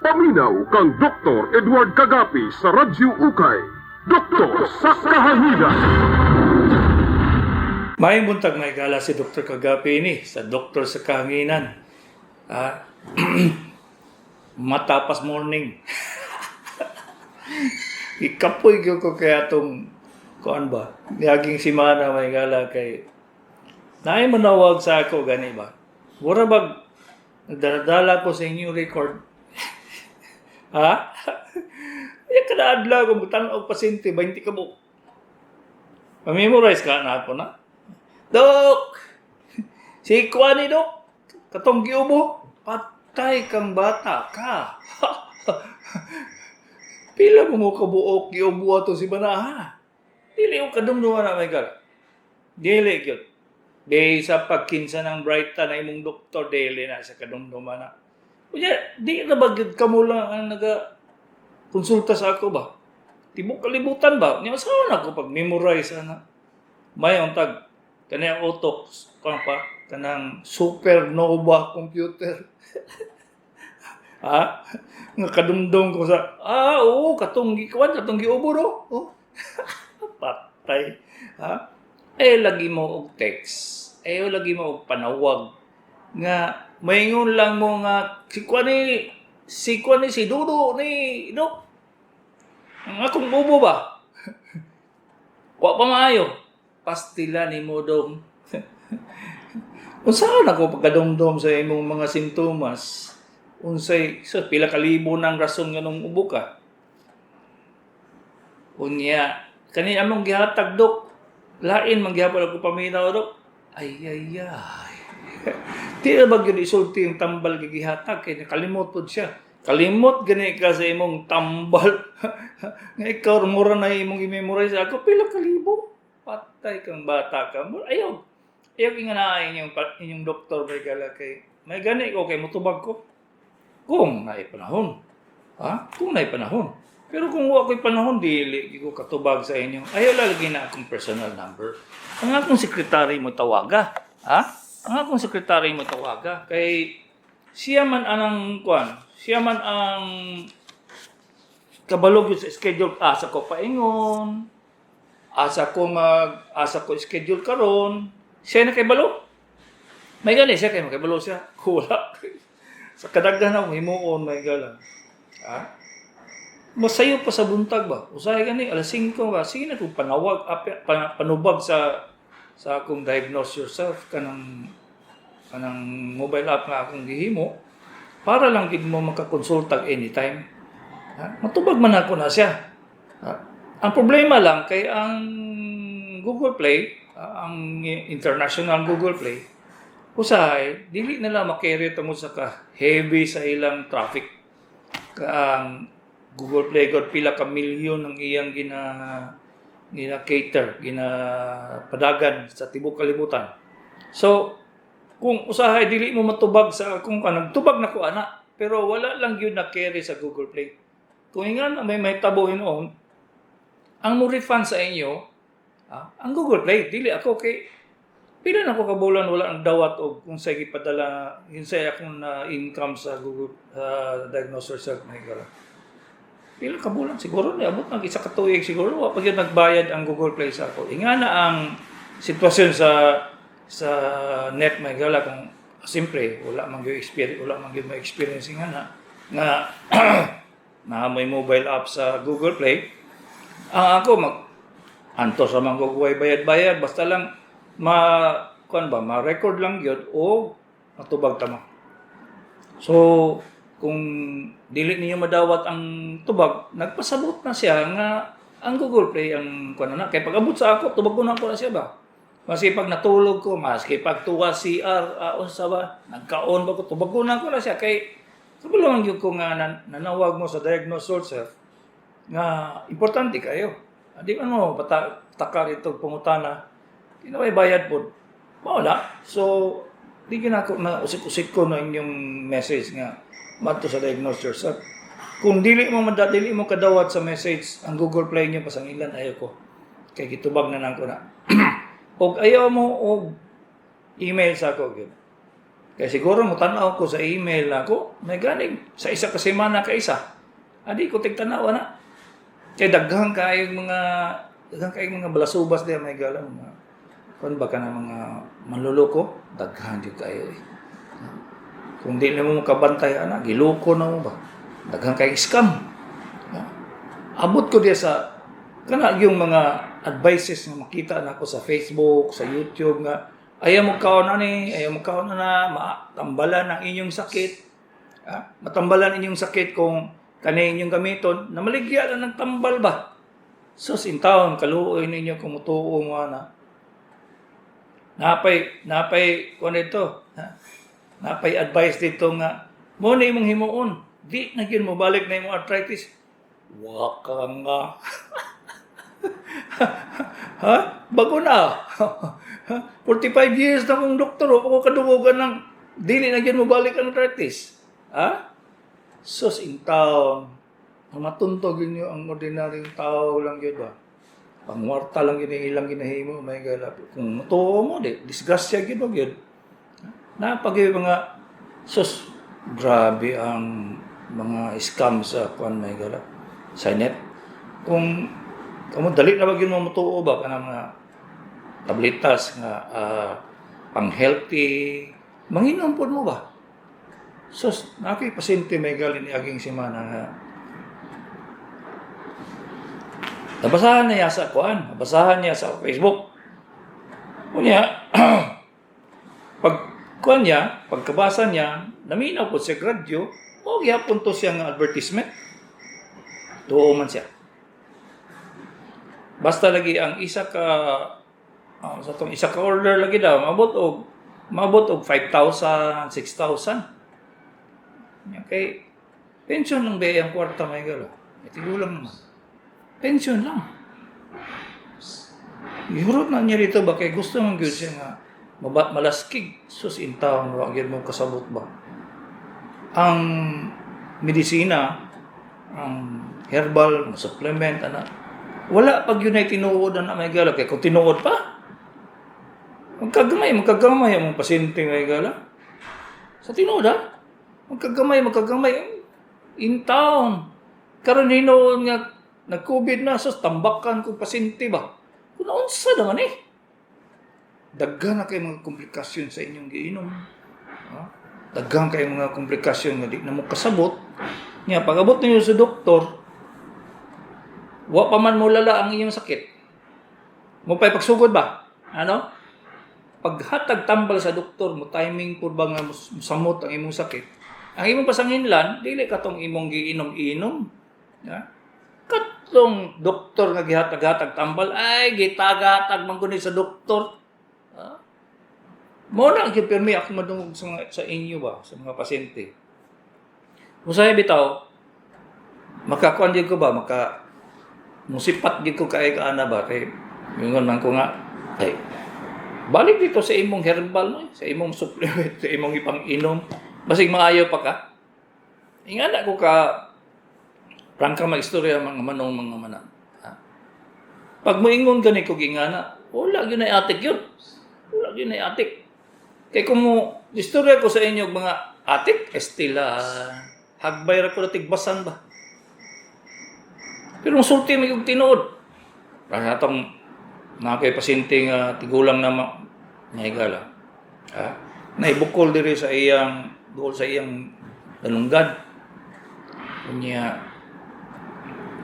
Paminaw kang Dr. Edward Kagapi sa Radyo Ukay. Doktor sa Kahanginan. Maayong buntag, mga higala, si Dr. Kagapi ini sa Doktor sa Kahanginan. Matapas morning. Ikapoy gyud ko kaya atong kuan ba. Niaging simana, mga higala, kay naay manawag sa ako gani ba. Mura bag nagdala ko sa inyong record. Ha? Ya kada adlaw kung tan-og pasyente 20 ka buok. Ma-memorize ka na ako na. Dok! Si Kuan ni Dok! Katong giubo! Patay kang bata ka! Pila mo mo kabuok giubo ato si Banaha? Dili ko kadumduman na may gal. Dili gyud. Di sa pagkinsa ng brighta na imong doktor, dili na sa kadumduman na. Unya, di na ba gyud kamo lang ang naga konsulta sa ako ba? Tibok kalibutan ba? Nya saan ako pag memorize ana? May tag kanang utok kuan pa kanang supernova computer. Ha? Nga kadumdum ko sa oo, katong gikuan, katong giubo ro. Oh. Patay. Ha? Eh lagi mo og text. Eh lagi mo og panawag nga maingon lang mo nga si kuan ni si Dudo ni Dok. Ang akong ubo ba? Wa pa maayo. Pastila ni mo dong. Unsaon ako pagkadumdum sa imong mga sintomas? Unsay sa pila ka libo ng rason nganong ubo ka? Unya, kani among gihatag, Dok. Lain man gihapon ako paminaw, Dok. Ay ay ay. Di na ba gyud isulti yung tambal kay gihatag kay nakalimot pod siya. Kalimot gani ka sa imong tambal. Nga ikaw mura na imong i-memorize ako pila ka libo. Patay kang bata ka. Ayaw. Ayaw nga na inyong doktor may gala kay may gani ko kay mutubag ko. Kung naay panahon. Ha? Kung naay panahon. Pero kung wa ko'y panahon, dili ko katubag sa inyo. Ayaw lagi na akong personal number. Ang akong sekretary mo tawaga. Ha? Ang akong sekretary mo tawaga. Kay siya man anang kuan, siya man ang kabalog yun sa schedule, asa ko paingon, asa ko schedule karon, siya na kay balo. May gani siya kay makibalo siya. Wala. Sa kadaghan ako himuon may gala. Ha? Masayo pa sa buntag ba? Usahay gani alas 5 ba? Sige na kung panawag panubag sa akong diagnose yourself kanang mobile app nga akong gihimo para lang gid mo makakonsulta anytime. Ha? Matubag man ako na siya. Ha? Ang problema lang kay ang Google Play, ang international Google Play, usahay dili nila makarry tungod sa ka heavy sa ilang traffic. Ka ang Google Play god pila ka milyon ang iyang gina cater, gina padagan sa tibok kalibutan. So, kung usahay dili mo matubag sa akong kanang tubag na ko ana, pero wala lang gyud na carry sa Google Play. Kung ingan na may mahitabo hinuon, ang mo refund sa inyo, ang Google Play, dili ako kay pila na ko ka bulan wala ang dawat og kung sa gipadala unsay akong na income sa Google Diagnose Yourself may gara. Pila ka bulan siguro ni abot nag isa ka tuig siguro wa pa gyud nagbayad ang Google Play sa ako. Inga na ang sitwasyon sa net may gala kung siyempre wala man gyud experience, wala man gyud may experience nga na nga na may mobile app sa Google Play. Ang ako mag antos sa man ko bayad-bayad basta lang ma kuan ba ma-record lang gyud o matubag tama. So kung dili ninyo madawat ang tubag, nagpasabot na siya nga ang Google Play ang kuan na kay pag-abot sa ako tubag ko na ako na siya ba. Maski pag natulog ko, maski pag tuwa CR, unsa ba, nagkaon ba ko, tubag ko na ako na siya kay kabalo man gyud ko nga nanawag mo sa diagnose yourself nga importante kayo. Di man mo pata taka ito pangutana, di na may bayad po. Wala. So, di gyud ako na usik-usik ko na inyong message nga madto sa diagnose yourself. Kung dili mo kadawat sa message ang Google Play niyo pasangilan ayo ko. Kay gitubag na nang ko na. Og ayaw mo og email sa ako gyud. Kaya siguro mo tanaw ko sa email ako, may ganing sa isa ka semana ka isa. Adi ko tigtanaw na. Kay daghan kayong mga balasubas diya, may gala, mga kun ba ka na mga manluloko, daghan jud kayo eh. Kung di na mo makabantay ana, giloko na mo ba? Daghan kay scam. Abot ko diya sa kana yung mga advices nga makita nako sa Facebook, sa YouTube nga ayaw mo kaon ani, ayaw mo kaon na matambalan ang inyong sakit. Ah, matambalan inyong sakit kung kani inyong gamiton, namaligya na ng tambal ba? Sus, in town, kaluoy ninyo kung mutuo mo ana. Napay, kuan dito, ha? Napay advice dito nga, mo na imong himuon, di na gyud mo balik na imong arthritis. Waka nga. Ha? Bago na. 45 years na kong doktor, ako kadugogan ng dili na gyud mo balik ang arthritis. Ha? Sus, in town. Ang matuntog ninyo ang ordinaryong tao lang yun ba? Pangwarta lang yun ang ilang ginahimo. May gala. Kung mutuo mo, di, disgrasya yun ba yun? Napag yung mga, sus, grabe ang mga scam sa kuan, may gala. Sa net. Kung kamo dali na ba gyud mo mutuo ba kanang mga tabletas nga pang healthy, manginom pod mo ba? Sus, naa koy pasyente, may gali, ni aging semana nga nabasahan niya sa kuan, nabasahan niya sa Facebook. Unya, pag kuan niya, pagkabasa niya, naminaw po siya radyo, o gihapon to siya nga advertisement. Tuo man siya. Basta lagi ang isa ka sa tong isa ka order lagi daw maabot og 5,000, 6,000. Okay. Pension lang ba ang kwarta, may galo? Tigulang naman. Pension lang. Ihurot na niya dito ba kay gusto man gyud siya nga malaskig. Sus, in town, wa gyud mo kasabot ba. Ang medisina, ang herbal, supplement ana. Wala pag yun ay tinuod na may gala kay kung tinuod pa magkagamay, magkagamay ang mga pasyente, may gala. Sa tinuod ha, magkagamay, magkagamay in town. Karon hinuon nga nag-COVID na, sus, tambakan kong pasyente ba. Kung naunsa naman eh. Daghan na kay mga komplikasyon sa inyong giinom. Ha? Daghan kay mga komplikasyon nga di na mo kasabot. Nga pag abot ninyo sa doktor, wa pa man mo lala ang inyong sakit. Mo pa'y pagsugod ba? Ano? Paghatag tambal sa doktor mo, timing pud ba nga musamot ang imong sakit. Ang imong pasanginlan, dili katong imong giinom-inom. Ya? Katong doktor nga gihatag-hatag tambal, ay gitagatag man guni sa doktor. Ha? Mo na ang gipirmi ako madungog sa inyo ba, sa mga pasyente. Usahay bitaw, makakuan din ko ba, maka musipat gid ko kay kaana ba, kay ingon man ko nga, ay, balik dito sa imong herbal mo, sa imong supplement, sa imong ipang-inom, basig maayo pa ka. Ingana ko ka, prangka mag-istorya mga manong mga manang. Ha? Pag moingon gani ko gingana, wala gyud na atik yun. Wala gyud na atik. Kay kung mo istorya ko sa inyo mga atik, estila, hagbay ra ko na tigbasan ba. Pero musulti may og tinuod. Para atong mga kay pasyente nga tigulang na nahigala. Ha? Naibukol diri sa iyang duol sa iyang dalunggan. Unya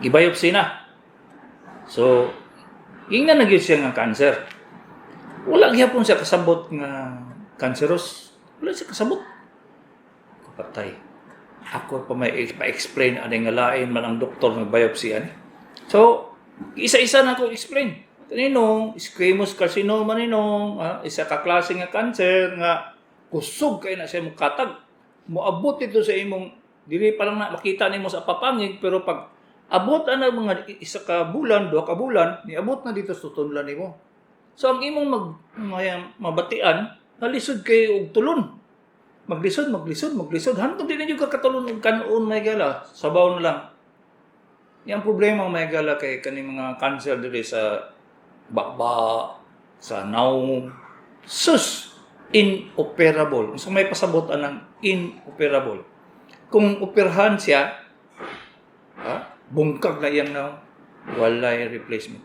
gibiopsy na. So, ingnan na gyud siya nga cancer. Wala gyapon siya kasabot nga cancerous. Wala siya kasabot. Kapatay. Ako pa may pa-explain ani nga lain man ang doktor nga biopsy ani. So, isa-isa na ko explain. Kaninong squamous carcinoma ninong, isa ka klase nga cancer nga kusog kay na siya mokatag. Moabot ito sa imong dili pa lang na makita nimo sa papangig, pero pag abot ana mga isa ka bulan, duha ka bulan, niabot na dito sa tutunlan nimo. So ang imong mabatian, nalisod kay og tulon. Maglisod, maglisod, maglisod. Hantod di ninyo kakatulon og kanon, may gala. Sabaw na lang. Yang problema, may gala, kay kaning mga cancer diri sa bakba, sa nawong. Sus! Inoperable. Unsa may pasabot anang inoperable? Kung operahan siya, ha, bungkag na iyang nawong, walay replacement.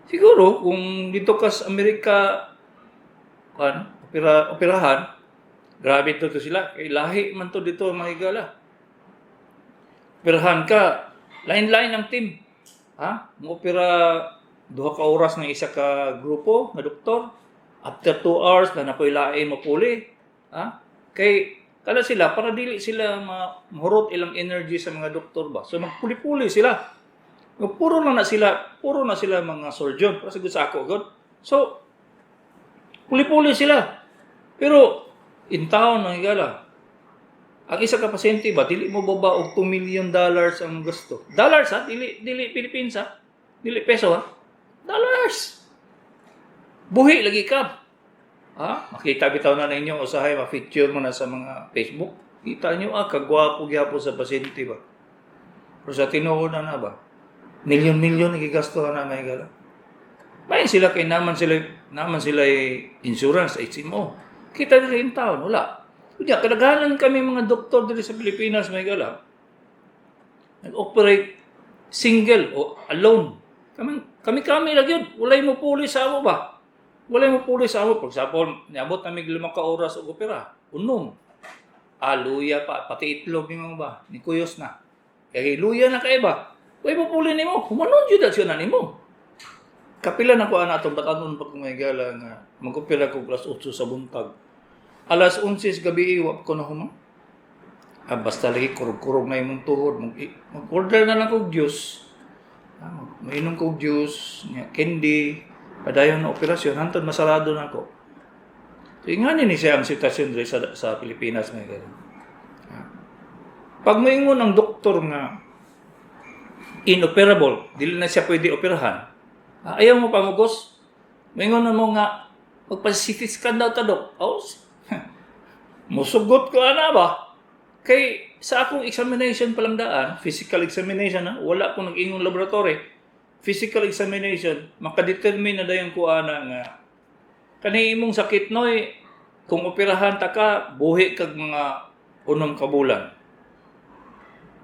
Siguro kung dito ka sa Amerika kan operahan, grabe to sila kay lahi man to dito, mga higala. Operahan ka, lain-lain ang team. Ha? Mo-opera 2 ka oras ng isa ka grupo nga doktor. After 2 hours na nakoy lain mapuli. Ha? Kay kala sila para dili sila mahurot ilang energy sa mga doktor ba. So magpuli-puli sila. Puro lang na sila, puro na sila mga surgeon para siguro sa ako god. So puli-puli sila. Pero in town ang higala, ang isa ka pasyente ba, dili mo baba og $2 million ang gasto. Dollars ha, dili dili Philippines ha. Dili peso ha. Dollars. Buhi lagi ka. Ha? Makita bitaw na ninyo usahay ma-feature mo na sa mga Facebook. Kita nyo ah, kagwapo gyapon sa pasyente ba. Pero sa tinuod na na ba, milyon-milyon nagigasto na, may gala. Bayan sila kay naman sila insurance HMO. Kita diri in town, wala. Unya kadaghanan kami mga doktor diri sa Pilipinas, may gala, nag-operate single o alone. Kami kami kami lang yun. Walay mo puli sa amo ba? Walay mo puli sa amo. For example, niabot nami 5 ka oras og opera. Unom. Ah, luya pa. Pati itlog nimo ba? Ni kuyos na. Kay luya na kay ba? Walay mo puli nimo. Humanon jud siya na nimo. Kapila na ko ana atong batanon pa kung may gala nga mag-opera ko alas 8 sa buntag. Alas 11 sa gabi wa ko na human. Ah, basta lagi kurog-kurog na imong tuhod. Mag-order na lang kog juice. Ah, mainom kog juice, nya candy, padayon na operasyon, hantod masarado na ako. So, ingani ni siya ang sitwasyon diri sa Pilipinas, mga gala. Ah. Pag moingon ang doktor nga inoperable, dili na siya pwede operahan, ah, ayaw mo pamugos, moingon na mo nga, magpa-CT scan daw ta, dok. Oh, musugot ko ana ba? Kay sa akong examination pa lang daan, physical examination ha, wala ko nag-ingon laboratory. Physical examination, makadetermine na dayon ko ana nga kani imong sakit noy, kung operahan ta ka, buhi kag mga 6 ka bulan.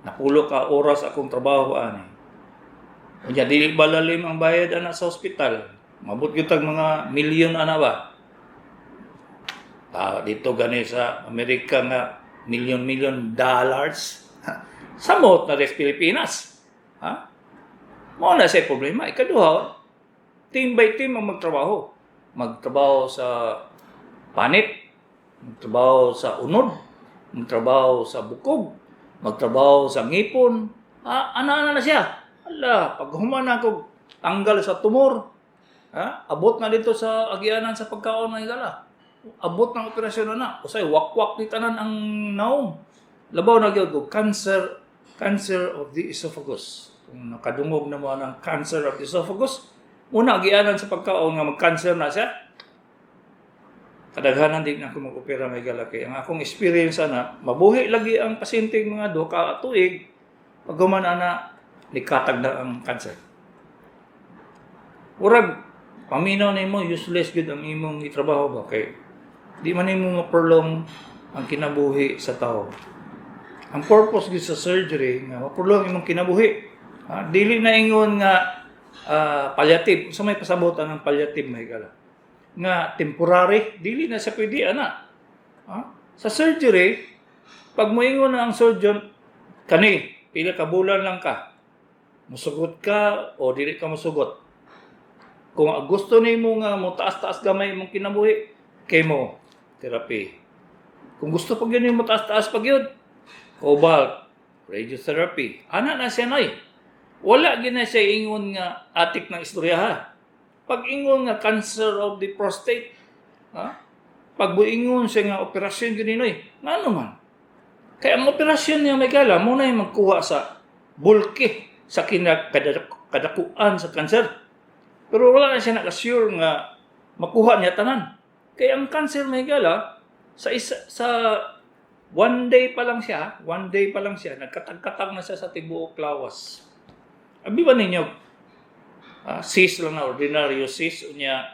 Napulo ka oras akong trabaho ani. Unya dili ba lalim ang bayad ana sa ospital? Mabot gyud tag mga milyon ana ba? Ah, dito gani sa Amerika nga milyon-milyon dollars. Samot na rin sa Pilipinas. Ha? Mao na siya problema. Ikaduha, team by team ang magtrabaho. Magtrabaho sa panit, magtrabaho sa unod, magtrabaho sa bukog, magtrabaho sa ngipon. Ah, ana-ana na siya. Ala, pag human ako, tanggal sa tumor. Ha? Abot na dito sa agianan sa pagkaon ng higala. Abot ng operasyon na na. Usay, wakwak ni tanan ang naong. Labaw na gyud og cancer, cancer of the esophagus. Kung nakadungog na mo ang cancer of the esophagus, una agianan sa pagkaon nga mag-cancer na siya. Kadaghanan din ako mag-opera, may gala, kay ang akong experience ana, mabuhi lagi ang pasyente mga 2 ka tuig, pag human ana nikatag na ang cancer. Murag paminaw nimo, useless gyud ang imong gitrabaho ba, kay di man nimo ma-prolong ang kinabuhi sa tao. Ang purpose gyud sa surgery nga ma-prolong imong kinabuhi. Ha, dili na ingon nga palliative. Sa may pasabotan ng palliative, may gala, nga temporary, dili na sa pwede ana. Ha? Sa surgery, pag moingon na ang surgeon, kani, pila ka bulan lang ka. Musugot ka o dili ka musugot. Kung ang gusto nimo nga mo taas-taas gamay imong kinabuhi, chemotherapy. Kung gusto pa gyud nimo taas-taas pa gyud, cobalt, radiotherapy. Ana na siya nay. Wala gyud na siya ingon nga atik ng istorya ha. Pag ingon nga cancer of the prostate, ha? Pag buingon siya nga operasyon gyud noy, ngano man? Kaya ang operasyon niya, may gala, mo na yung magkuha sa bulky sa kinakadakuan sa cancer. Pero wala na siya naka-sure nga makuha niya tanan. Kaya ang cancer, may gala, sa isa, sa one day pa lang siya, one day pa lang siya, nagkatag-katag na siya sa tibuok lawas. Abi ba ninyo, cyst lang na, ordinaryo cyst, unya,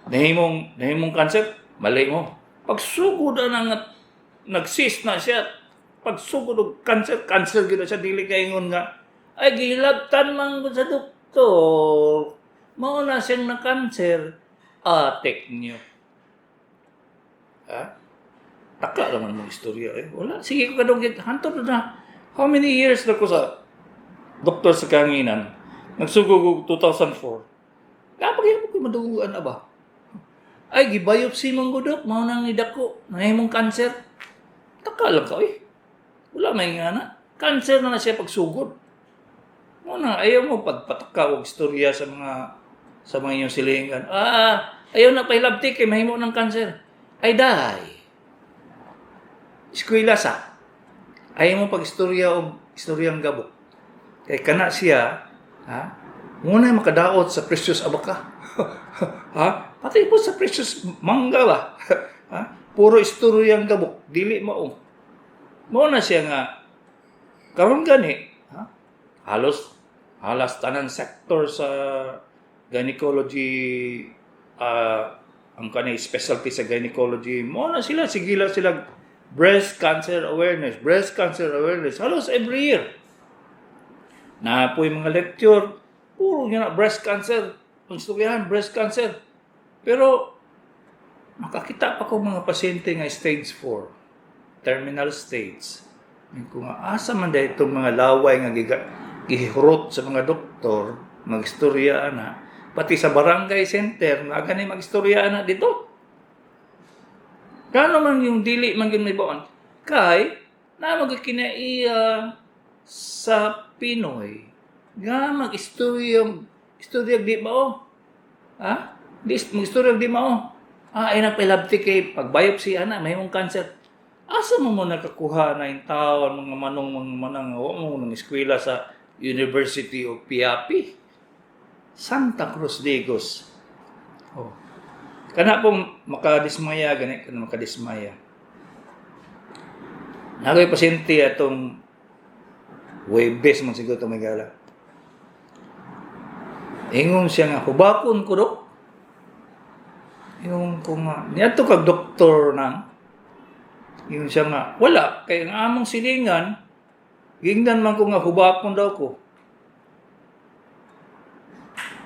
nahimong cancer. Mali mo. Pagsugod na nga nag-cyst na siya, pagsugod og cancer, cancer gyud na siya, dili kaingon nga ay gihilabtan man ko sa doktor. Mao na siyang na cancer. Atek niyo. Ha? Taka naman mong istorya eh. Wala. Sige ko kadugit. Hantod na. How many years na ko sa doktor sa kahanginan? Nagsugod ko 2004. Kapag ko maduguan na ba? Ay, gibiopsy mong gudok. Mao nang nidako. Nahimong cancer. Taka lang ka eh. Wala may nga na. Cancer na na siya pagsugod. Mao na, ayaw mo pagpataka og istorya sa mga inyong silingan. Ah, ayaw na pahilabti kay mahimo ng cancer. Ay, dahay. Eskwela sa. Ayaw mo pag-istorya og istoryang gabok. Kay kana siya, ha? Muna makadaot sa precious abaka. Ha? Pati po sa precious mangga ba? Ha? Puro istoryang gabok, dili mao. Mao na siya nga karon gani, ha? Halos halas tanan sector sa gynecology, ang kanay specialty sa gynecology, mo na sila, sige lang sila breast cancer awareness, breast cancer awareness halos every year. Na po yung mga lecture, puro nga na breast cancer, ang istoryahan breast cancer. Pero makakita pa ko mga pasyente nga stage 4, terminal stage. Ko nga, asa man dahil itong mga laway nga gihurot sa mga doktor, magistorya na, pati sa barangay center, na gani magistorya na dito. Kano man yung dili man gyud may baon? Kay, na magkinaiya sa Pinoy, nga mag-istorya, istorya di mao? Ha? Di, mag-istorya di mao? Ah, ay nagpilabti kay pag biopsy ana, may mong cancer. Asa mo mo nakakuha na yung tao, mga manong, mga manang, wa mo nang eskwela sa University of Piapi? Santa Cruz Digos. Oh. Kana pong makadismaya, gani kana makadismaya. Nagoy pasyente atong Huwebes man siguro ito may gala. Ingon siya nga, hubakon ko dok. Ingon ko nga, niadto kag doktor nang. Ingon siya nga, wala, kay ang among silingan, gingnan man ko nga hubakon daw ko.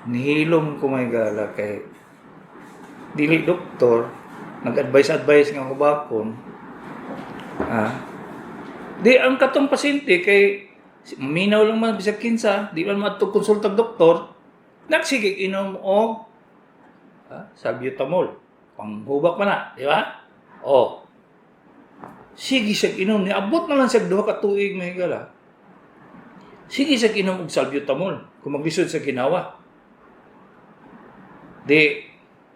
Nihilom ko may gala kay dili doktor, nag-advise-advise nga hubakon. Ah. Di ang katong pasyente kay minaw lang man bisag kinsa, di man maadto konsulta og doktor, nagsige inom og salbutamol. Panghubak pa na, di ba? Oh. Sige siya inom, niabot na lang siya 2 ka tuig may gala. Sige siya inom og salbutamol kung maglisod sa ginawa. Di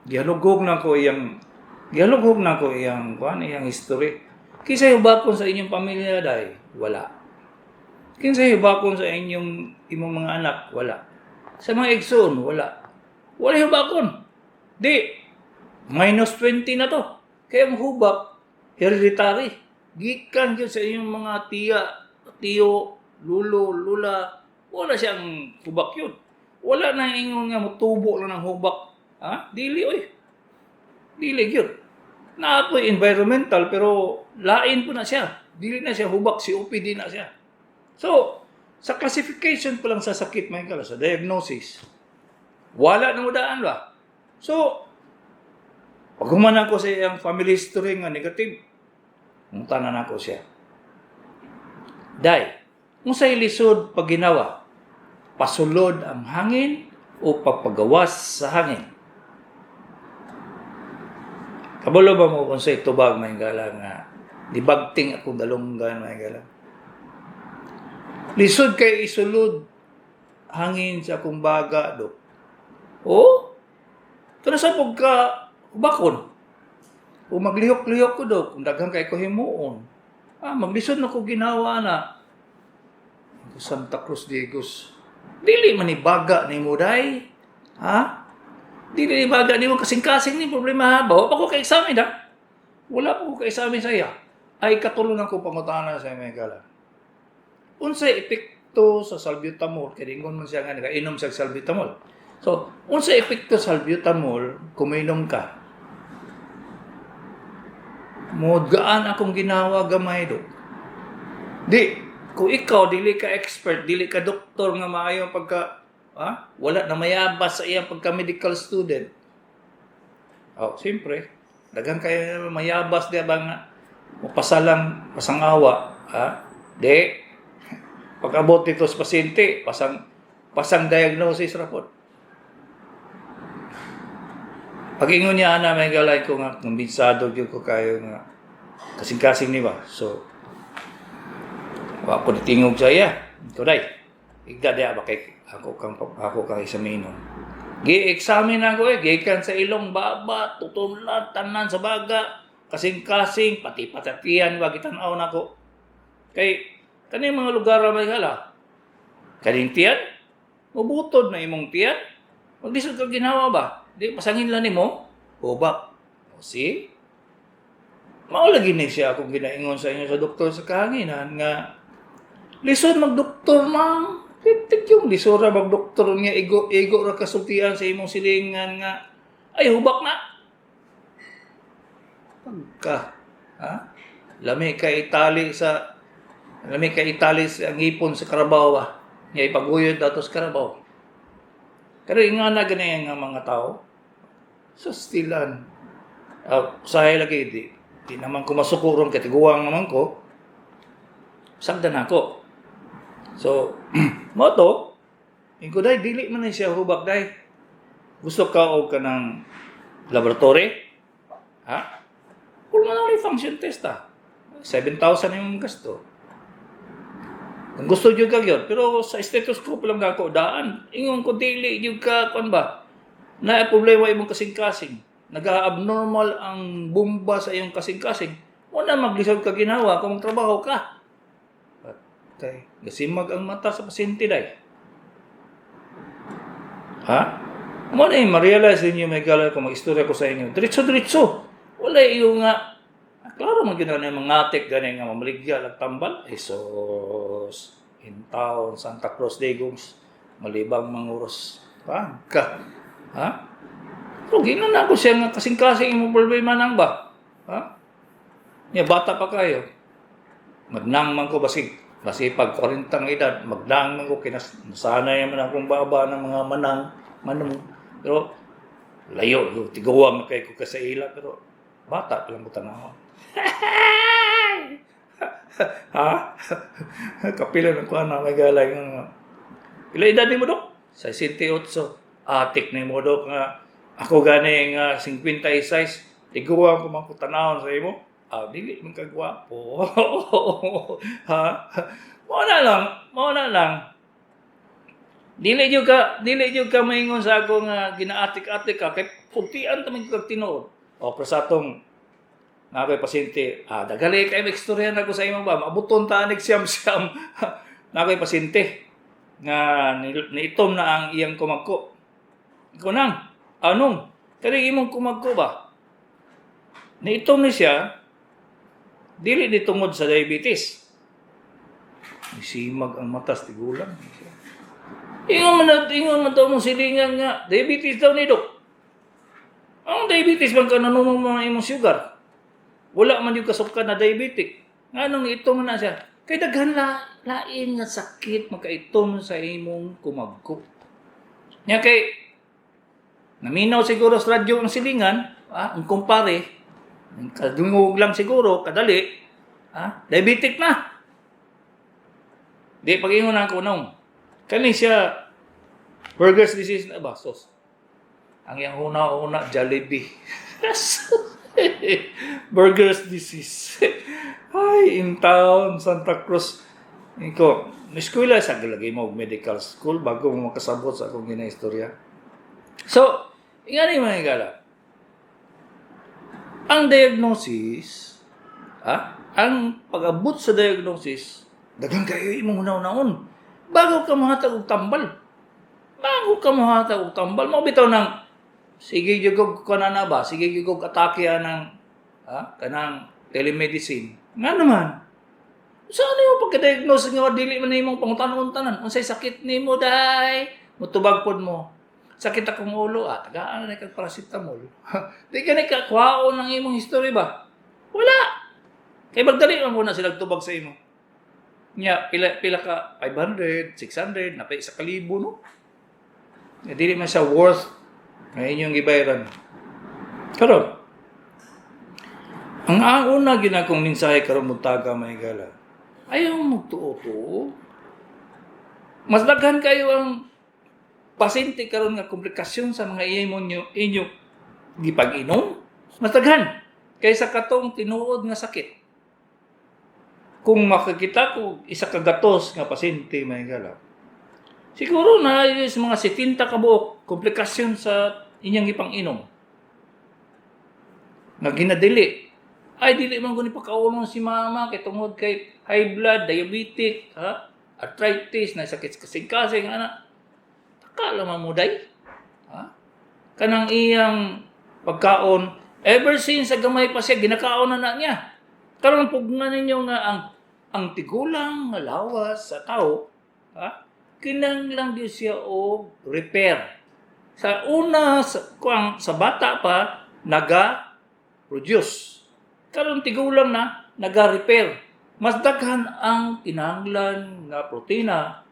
gihalugog na ko iyang kuan, iyang history. Kinsa hubakon sa inyong pamilya day? Wala. Kinsa hubakon sa inyong imong mga anak? Wala. Sa mga igsoon? Wala. Wala hubakon. Di, minus 20 na to. Kaya ang hubak, hereditary. Gikan yun sa inyong mga tiya, tiyo, lulo, lula. Wala siyang hubak yun. Wala na ingon nga mutubo lang ng hubak. Ha? Dili, oy. Dili yun. Na ako'y environmental, pero lain po na siya. Dili na siya hubak, COPD na siya. So, sa classification pa lang sa sakit, may kala, sa diagnosis, wala na mo daan ba? So, pag humanan ko sa iyang family history nga negative, mungtanan ako siya. Day, kung sa lisod pag ginawa, pasulod ang hangin o pagpagawas sa hangin? Kabalo ba mo kung sa tubag may gala nga dibagting akong dalunggan may gala? Lisod kay isulod hangin sa akong baga do. Oh? Pero sa pagka bakon. O maglihok-lihok ko do, kung daghan kay ko himuon. Ah, maglisod na ko ginawa na. Santa Cruz Digos. Dili man ni baga ni mo day. Ha? Dili ni baga ni mo kasing-kasing ni problema ha. Bawa pa ko kay examen ha. Wala pa ko kay examen sa iya. Ay katulungan ko pangutana sa mga gala. Unsay epekto sa salbutamol? Kay ingon man siya nga nagainom sa salbutamol. So, unsay epekto sa salbutamol kung mainom ka? Modgaan akong ginawa gamay do. Di, kung ikaw dili ka expert, dili ka doktor nga maayo pagka, ha? Wala na mayabas sa iyang pagka medical student. Oh, siyempre, daghan kayo mayabas di ba nga mapasalang pasangawa, ha? Di pag-abot dito sa pasyente, pasang pasang diagnosis ra pod. Pag ingon niya ana, may galay ko nga kumbinsado gyud ko kayo nga kasing-kasing ni ba. So wa ko nitingog sa iya. Ko day. Igda diya ba kay ako kang examino. Gi-examine ako eh, gikan sa ilong, baba, tutunlan, tanan sa baga, kasing-kasing, pati patatian ba gitan-aw nako. Kay kaning mga lugar ra may gala. Kaning tiyan, mabutod na imong tiyan. Maglisod ka ginawa ba? Di pasangin lang nimo, hubak. O see? Mao lagi ni siya akong ginaingon sa inyo sa doktor sa kahanginan nga lisod magdoktor man. Titik yung lisod ra magdoktor nga igo igo ra kasultian sa imong silingan nga ay hubak na. Pagka, ha? Lami ka itali sa ang ipon sa karabaw ba? Nga ipaguyod dato sa karabaw. Pero nga na ganyan nga mga tao. So stilan. Usahay lagi di naman ko masuko ron kay tiguang naman ko. Sagdan ako. So, mo to, ingo day dili man na siya hubak day. Gusto ka og kanang laboratory? Ha? Pulmonary function test ah. 7,000 yung gasto. Kung gusto jud ka gyud, pero sa stethoscope lang ako daan. Ingon ko dili jud ka kuan ba? Na problema imong kasing-kasing. Nag-abnormal ang bomba sa iyong kasing-kasing. Wala maglisod ka ginawa kung trabaho ka. Kay gasimag ang mata sa pasyente day. Ha? Mo na yung ma-realize ninyo may gala kung mag-istorya ko sa inyo. Diretso-diretso. Wala yung nga. Klaro man gyud na yung mga atik gani nga mamaligya lag tambal. Jesus. In town, Santa Cruz Digongs, malibang manguros. Pagka. Ha? So, ginan na ako siya nga kasing-kasing imong problema nang ba? Ha? Ya, bata pa kayo. Magnang man ko basig. Basig pag 40 ang edad, magnang man ko, kinas, nasanay man akong baba ng mga manang, manong. Pero, layo, tiguang na kay ko ka sa ila, pero bata pa lang ko tanaw. Ha? Kapila ng kuha na may galay nga. Pila edad ni mo, Dok? Sa 68. Atik ni mo, Dok, nga ako gani nga 56. Tiguang ko man ko tanawon sa imo. Ah, dili man ka gwapo. Ha? Mao na lang, mao na lang. Dili jud ka maingon sa ako nga ginaatik-atik ka kay pugtian ta man kag tinuod. O pero sa atong nga ako'y pasyente, dagali kay magstorya na ko sa imo ba, maabuton ta anig siyam-siyam. Na ako'y pasyente nga niitom na ang iyang kumagko. Ikaw nang, anong? Kani imong kumagko ba? Niitom ni siya, dili ni tungod sa diabetes. Isimag ang matas tigulang. Ingon man daw mong silingan nga, diabetes daw ni Dok. Ang diabetes man ka nanumong mga imong sugar. Wala man yung kasukad na diabetic. Nganong niitom man na siya? Kay daghan la, lain nga sakit makaitom sa imong kumagko. Nya kay naminaw siguro sa radyo ang silingan, ang kumpare, kadungog lang siguro, kadali, diabetic na. Di pag-ingon ako nung. Kani siya Burger's disease na ba? Sos. Ang iyang una-una, Jollibee. Burger's disease. Ay, in town, Santa Cruz. Iko, eskwela sa galagay mo og medical school bago mo makasabot sa akong ginaistorya. So, ingani mga higala. Ang diagnosis, ang pag-abot sa diagnosis, daghan kayo imong hunaw-naon. Bago ka mohatag og tambal. Bago ka mohatag og tambal, mao bitaw nang sige gyud og kanana ba, sige gyud og atake anang kanang telemedicine. Nga naman. Saan mo pagka-diagnose nga dili man nimong pangutan-on tanan? Unsay sakit nimo day? Mutubag pod mo. Sakit akong ulo, tagaan na kag paracetamol. Di ka na kakuhaon ang imong history ba? Wala. Kay magdali man muna sila tubag sa imo. Nya, pila pila ka 500, 600, napay 1,000, no? Nga dili man siya worth nga inyong gibayaran. Karon, ang una ginakong mensahe karon buntaga, mga higala, ayaw magtuo-tuo. Mas daghan kayo ang pasyente karon nga komplikasyon sa mga imo nyo, inyo gipag-inom. Mas daghan kaysa katong tinuod nga sakit. Kung makakita ko isa ka gatos nga pasyente, mga higala, siguro na is mga 70 ka buok komplikasyon sa inyong ipang-inom. Nga ginadili. Ay, dili man guni pagkaunon si mama kay tungod kay high blood, diabetic, ha? Arthritis, na sakit sa kasing-kasing, ana. Taka lang mo day. Ha? Kanang iyang pagkaon, ever since sa gamay pa siya, ginakaon na na niya. Karon pugnan ninyo nga ang tigulang nga lawas sa tao, ha? Kinahanglan gyud siya og repair. Sa una sa, kuang, sa bata pa naga produce. Karon tigulang na, naga-repair. Mas daghan ang kinahanglan nga protina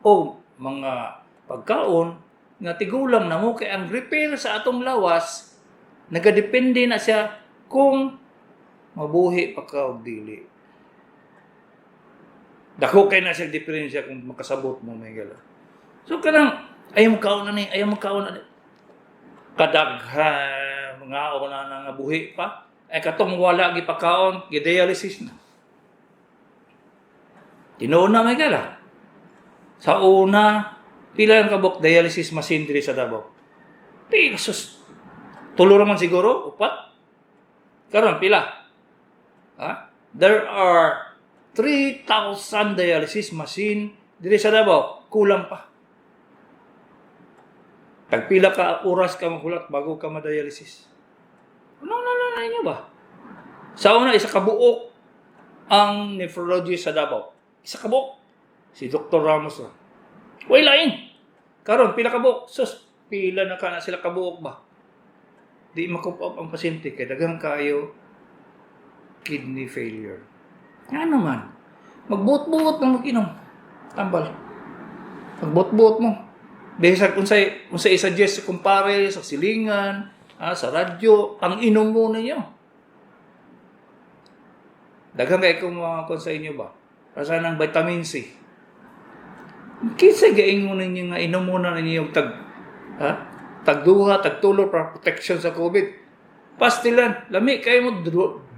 o mga pagkaon nga tigulang na mo kay ang repair sa atong lawas nagadepende na siya kung mabuhi pa ka og dili. Dako kay na siya diferensya kung makasabot mo, may gala. So kanang ayaw mo kaon na ni, ayaw mo kaon na ni. Kadaghan mga na na nga buhi pa. Ay katong wala gipakaon, gidialysis na. Tinuod na, may gala. Sa una, pila ang kabuk dialysis machine diri sa Davao? Pila sus. Tulo man siguro, upat. Karon pila? Ha? There are 3,000 dialysis machine diri sa Davao. Kulang pa. Tagpila ka oras ka maghulat bago ka ma-dialysis. Ano na na inyo ba? Sa una, isa ka buok ang nephrology sa Davao. Isa ka buok. Si Dr. Ramos ra. Way lain. Karon pila ka buok? Sus, pila na ka na sila kabuok ba? Di ma-cope up ang pasyente kay daghang kayo kidney failure. Nga naman, magbuot-buot ng mag-inom. Tambal. Magbuot-buot mo. Dahil sa unsay unsay i-suggest sa kumpare, sa silingan, sa radyo, ang inom mo ninyo. Daghang kay kung mga kon sa inyo ba? Para ng vitamin C. Kinsa gaingon ninyo nga inom muna ninyo yung tag, ha? Tagduha, tagtulo para protection sa COVID. Pastilan, lami kayo mo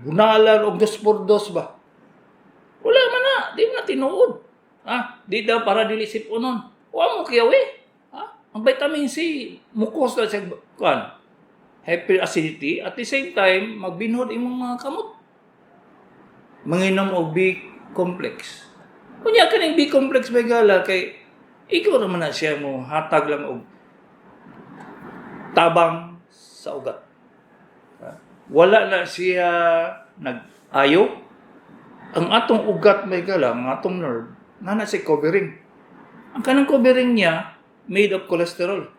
bunalan og dos por dos ba? Wala man na, di mo na tinuod. Ha? Di daw para dili sipunon. Wa mo kiyaw eh. Ha? Ang vitamin C, mukos na siya kuan. Hyperacidity at the same time magbinhod imong mga kamot. Manginom og B complex. Unya kaning B complex may gala kay ikaw naman na siya mo hatag lang og tabang sa ugat. Ha? Wala na siya nag-ayo. Ang atong ugat may gala, ang atong nerve, na na siya covering. Ang kanang covering niya, made of cholesterol.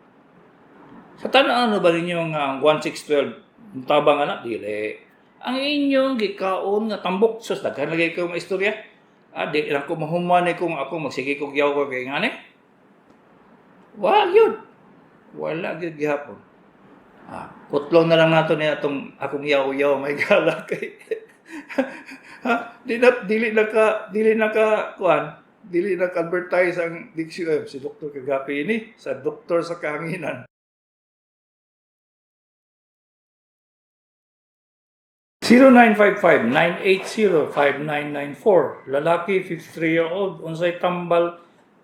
Sa tanan ano ba ninyo nga ang 1612, ang tabang ana? Dili. Ang inyong gikaon nga tambok, sus, daghan lagi ko mga istorya. Ah, di lang ko mahuman eh kung ako magsige kog yaw ko kay ngani. Wa yun. Wala gyud gihapon. Ah, putlong na lang nato ni atong akong yaw-yaw may gala kay ha, di na dili na ka kuan, dili na ka advertise ang DXUM si Dr. Kagapi ini sa doktor sa kahanginan. 0955-980-5994. Lalaki, 53-year-old, unsay tambal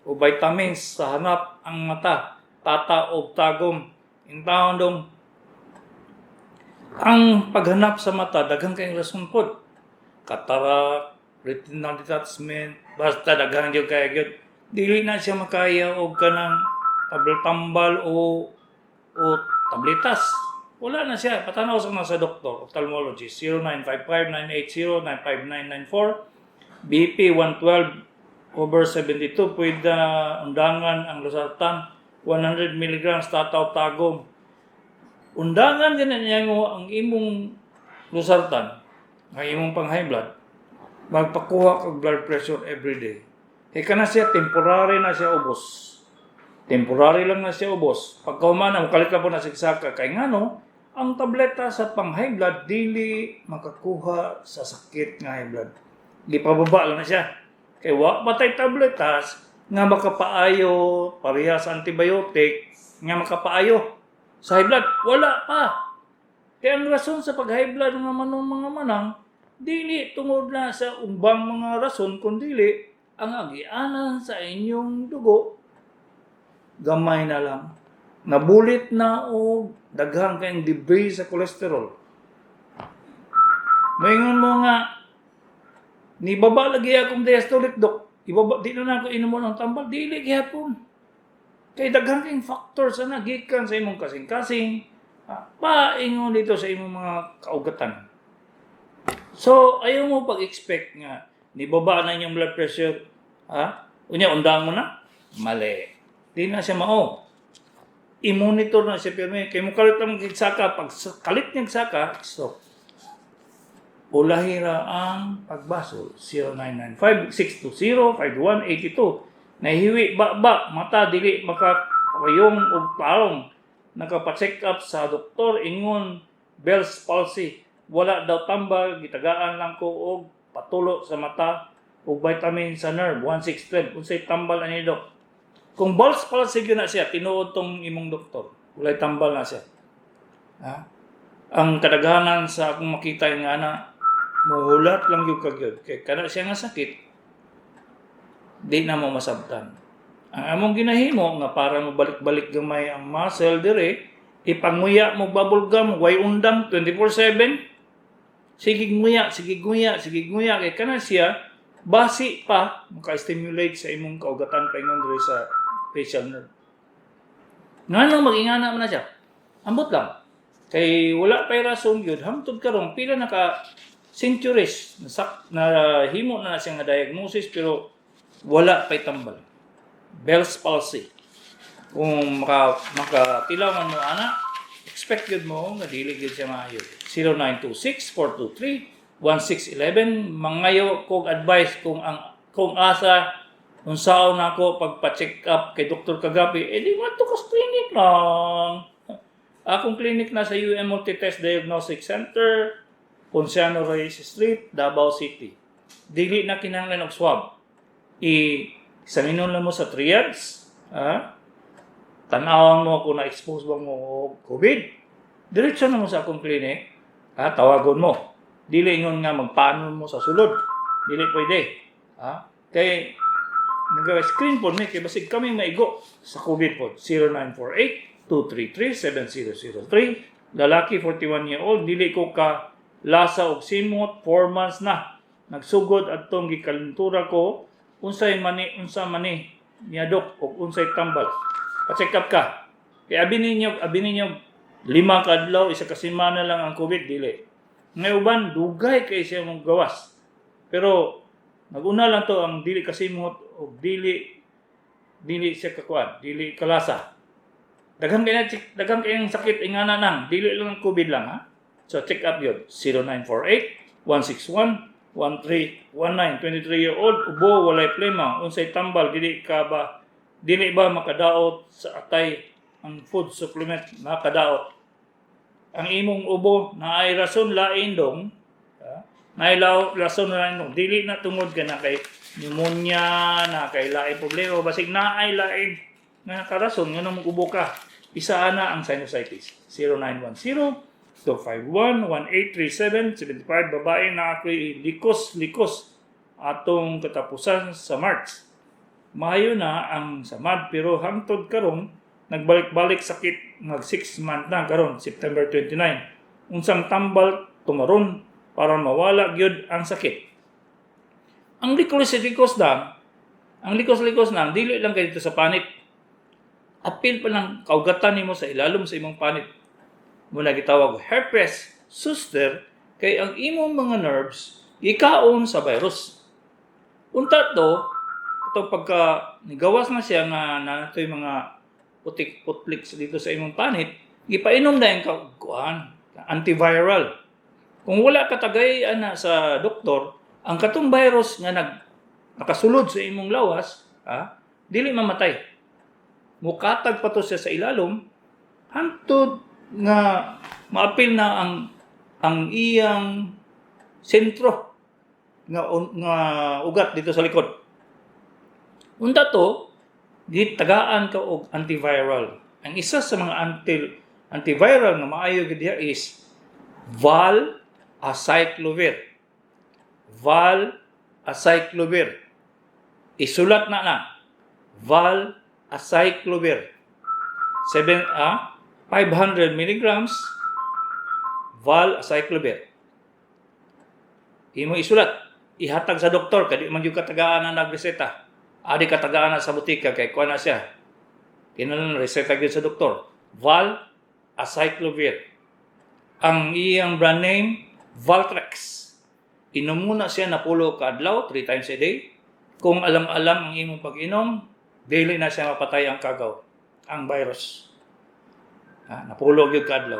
o vitamins sa hanap ang mata, tata o tagom. Intawon dong, ang paghanap sa mata, daghang kayong rason pod. Cataract, retinal detachment, basta daghan gyud kaya gyud. Dili na siya makaya og kanang tambal o tabletas. Wala na siya. Patanaw sa mga sa doktor, ophthalmologist, 0955-980-95994. BP 112/72, pwede undangan ang losartan, 100 milligrams, tataw tagom. Undangan ganun niya mo ang imong losartan. Ang imong pang high blood, magpakuha kag blood pressure every day. Kay kana siya, temporary na siya ubos. Temporary lang na siya ubos. Pagkahuman, ang kalit lang po na sigsaka. Kay ngano, ang tableta sa pang high blood dili makakuha sa sakit nga high blood. Gipababa lang na siya. Kay wa pa tay tabletas nga makapaayo pareha sa antibiotic nga makapaayo sa high blood. Wala pa. Kaya ang rason sa pag high blood ng manong mga manang, dili tungod na sa umbang mga rason, kundili ang agianan sa inyong dugo gamay na lang. Nabulit na og daghang kayong debris sa kolesterol. Moingon mo nga, ni baba lagi akong diastolic, dok. Ibaba, di na na ako inumo ng tambal, dili gihapon. Kay daghan kayong factor sa nagikan sa imong kasing-kasing, paingon dito sa imong mga kaugatan. So, ayaw mo pag-expect nga, ni baba na inyong blood pressure, ha? Unya, undang mo na? Mali. Di na siya mao. I-monitor na siya pirmi. Kay mo kalit ang saka, pag kalit niyang saka, stroke. Ulahira ang pagbasol. 0995-620-5182. Nahiwi ba ba mata dili makapayong og tarong. Nakapa-check up sa doktor, ingon Bell's palsy. Wala daw tambal, gitagaan lang ko og patulo sa mata ug vitamin sa nerve 1612. Unsay tambal ani, dok? Kung Bell's palsy gyud na siya, tinuod tong imong doktor. Walay tambal na siya. Ha? Ang kadaghanan sa akong makita nga ana, muhulat lang gyud ka gyud. Kay kana siya nga sakit, di na mo masabtan. Ang among ginahimo nga para mabalik-balik gamay ang muscle dire, ipanguya mo bubble gum, way undang 24/7. Sige nguya, sige nguya, sige nguya kay kana siya basi pa maka-stimulate sa imong kaugatan paingon dire sa facial nerve. Nganong mag-ingana man na siya? Ambot lang. Kay wala pa'y rason gyud hangtod karon, pila na ka centuries na himo na na siya nga diagnosis pero wala pa'y tambal. Bell's palsy. Kung makatilaw man mo ana, expect gyud mo nga dili gyud siya maayo. 0926-423-1611. Mangayo kog advice kung asa unsaon nako pagpa-check up kay Dr. Kagapi, eh di mo ka sa clinic lang. Akong clinic na sa UM Multitest Diagnostic Center, Ponciano Reyes Street, Davao City. Dili na kinahanglan og swab. I-examinon lang mo sa triads, ha? Tanawan mo kung na-expose ba mo og COVID. Diretso na mo sa akong clinic, ha? Tawagon mo. Dili ingon nga magpaano mo sa sulod. Dili pwede. Ha? Kay nag-screen po mi kay basig kami maigo sa COVID po. 0948-233-7003. Lalaki, 41 year old, dili ko ka lasa og simot 4 months na. Nagsugod adtong gikalintura ko, unsay mani, unsa mani niya, dok, og unsay tambal? Pa-check up ka. Kay abi ninyo 5 ka adlaw, isa ka semana lang ang COVID, dili. Ngay uban dugay kay siya mong gawas. Pero naguna lang to ang dili kasimot og dili siya kakuan, dili kalasa. Daghan kay na daghan kay ang sakit ingana nang dili lang ang COVID lang, ha. So check up yun. 0948 161 1319. 23 year old, ubo walay plema, unsay tambal? Dili ba makadaot sa atay ang food supplement? Makadaot. Ang imong ubo naay rason lain dong, ha? Naay rason lain dong, dili na tungod ka na kay pneumonia na kay lain problema, basig naay lain nga karason nga nung ubo ka. Isa ana ang sinusitis. 0910 251 1837. 75, babae, na ako'y likos-likos atong katapusan sa March. Maayo na ang samad pero hangtod karon nagbalik-balik sakit, mag 6 month na karon September 29. Unsang tambal tumaron para mawala gyud ang sakit? Ang likos-likos lang, ang likos-likos lang dili lang kay dito sa panit. Apil pa lang kaugatan nimo sa ilalom sa imong panit. Muna gitawag herpes zoster kay ang imong mga nerves gikaon sa virus. Unta to, ito pagka nigawas na siya nga nanatoy mga putik-putlik dito sa imong panit, gipainom na yung kuan, antiviral. Kung wala ka tagay ana sa doktor, ang katong virus nga nakasulod sa imong lawas, dili mamatay. Mukatag pa to siya sa ilalom hantod nga maapil na ang iyang sentro nga ugat dito sa likod. Unta to, gitagaan ka og antiviral. Ang isa sa mga antiviral nga maayo gid diha is Val acyclovir. Val acyclovir. Isulat na na. Val acyclovir. 7 500 milligrams Val acyclovir. Imo isulat, ihatag sa doktor kay di man gyud katagaan na nagreseta. Adi katagaan na sa botika kay kuan na siya. Kinahanglan reseta gyud sa doktor. Val acyclovir. Ang iyang brand name, Valtrex. Inom mo na siya 10 ka adlaw, 3 times a day. Kung alam-alam ang imong pag-inom, dili na siya mapatay ang kagaw, ang virus. Ha, 10 gyud ka adlaw.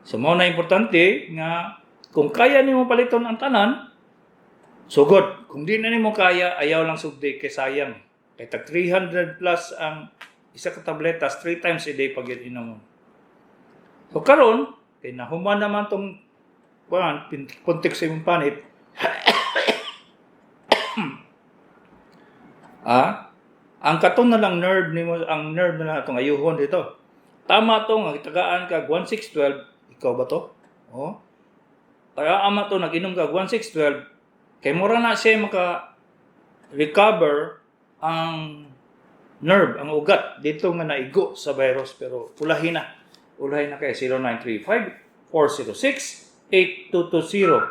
So mao na importante nga kung kaya nimo paliton ang tanan, sugod. Kung di na nimo kaya, ayaw lang sugdi kay sayang. Kay tag 300 plus ang isa ka tabletas, 3 times a day pag yun inom mo. So karon, kay nahuman naman tong kuan puntik sa imong panit. Ang katon na lang nerve nimo, ang nerve na lang atong ayuhon dito. Tama to nga tagaan kag 1612, ikaw ba to? Oh. Tagaan ma to nag-inom kag 1612 kay mura na siya maka recover ang nerve, ang ugat dito nga naigo sa virus, pero ulahin na. Ulahin na kay 0935 406 8220.